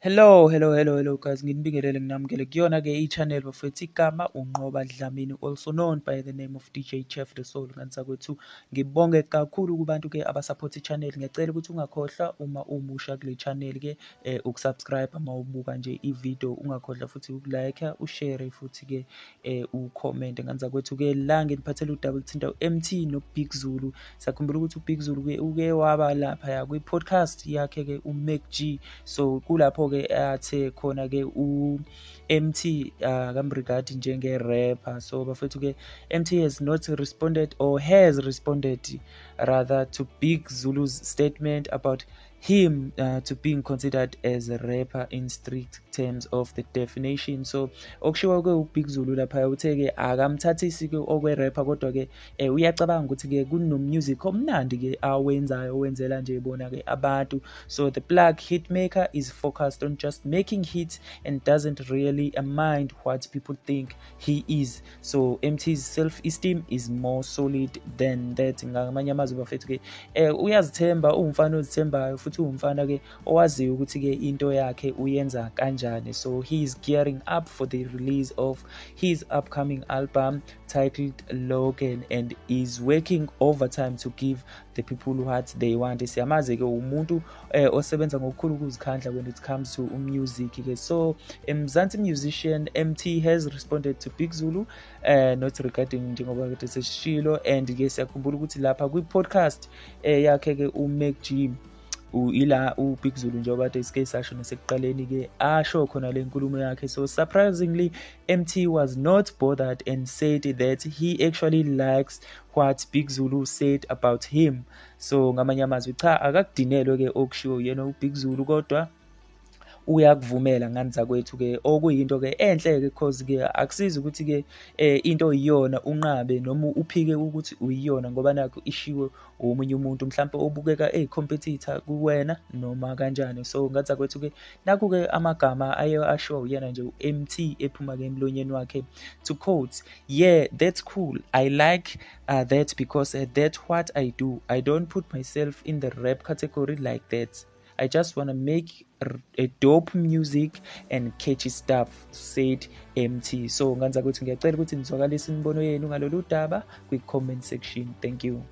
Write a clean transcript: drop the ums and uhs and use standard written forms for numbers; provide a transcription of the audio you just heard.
Hello, hello, hello, hello guys, nginibingelele nginamukele kuyona-ke i-channel bafowethu. Igama uNqoba Dlamini, also known by the name of DJ Chef The Soul. Ngane zakwethu, ngibonge kakhulu kubantu-ke abasupport i-channel. Ngiyacela ukuthi ungakhohlwa uma umusha kule channel-ke ukusubscribe uma ubuka nje i-video, ungakhohlwa futhi ukulike, ushare futhi-ke ucomment. Ngane zakwethu-ke la nginiphathele udaba oluthinta u-Emtee no-Big Zulu. Siyakhumbula ukuthi uBig Zulu-ke uke waba laphaya kwi-podcast yakhe-ke uMac G. So kulapho-ke athe khona-ke u-Emtee akamregard njenge-rapper. So bafethu-ke, Emtee has not responded, or has responded rather, to Big Zulu's statement about him to being considered as a rapper in strict terms of the definition. So okushiwo ke uBig Zulu lapha, uthe-ke akamthathisi-ke okwe-rapper, kodwa-ke uyacabanga ukuthi-ke kuno-music omnandi-ke awenzayo, owenzela nje bona-ke abantu. So the Plug hitmaker is focused on just making hits and doesn't really mind what people think he is. So Emtee's self-esteem is more solid than that. Ngamanye amazwi bafethu-ke, uyazithemba, uwumfana ozithembayo futhi uwumfana-ke owaziyo ukuthi-ke into yakhe uyenza kanjani. So he is gearing up for the release of his upcoming album titled Logan and is working overtime to give the people what they want. Siyamazi-ke umuntu osebenza ngokukhulu ukuzikhandla when it comes to music-ke. So Mzansi musician Emtee has responded to Big Zulu not regarding, njengoba kade sesishilo, and-ke siyakhumbula ukuthi lapha kwi-podcast yakhe-ke uMac G, ila uBig Zulu, njengoba kade sike sasho nasekuqaleni-ke, asho khona le nkulumo yakhe. So surprisingly, Emtee was not bothered and said that he actually likes what Big Zulu said about him. So ngamanye amazwi, cha, akakudinelwe-ke okushiwo yena uBig Zulu, kodwa uyakuvumela, ngane zakwethu-ke, okuyinto-ke enhle-ke, cause-ke akusizi ukuthi-ke into oyiyona unqabe noma uphike ukuthi uyiyona ngoba nakhu ishiwo omunye umuntu, mhlampe obukeka eyi-competitor kuwena noma kanjani. So ngane zakwethu-ke, nakhu-ke amagama aye ashiwo uyena nje u-Emtee ephuma-ke emlonyeni wakhe. To quote, "Yeah, that's cool. I like that because that's what I do. I don't put myself in the rap category like that. I just wanna make a dope music and catchy stuff," said Emtee. So ngane zakwethu, ngiyacela ukuthi nizwakalise imibono yenu ngalolu daba kwi-comment section. Thank you.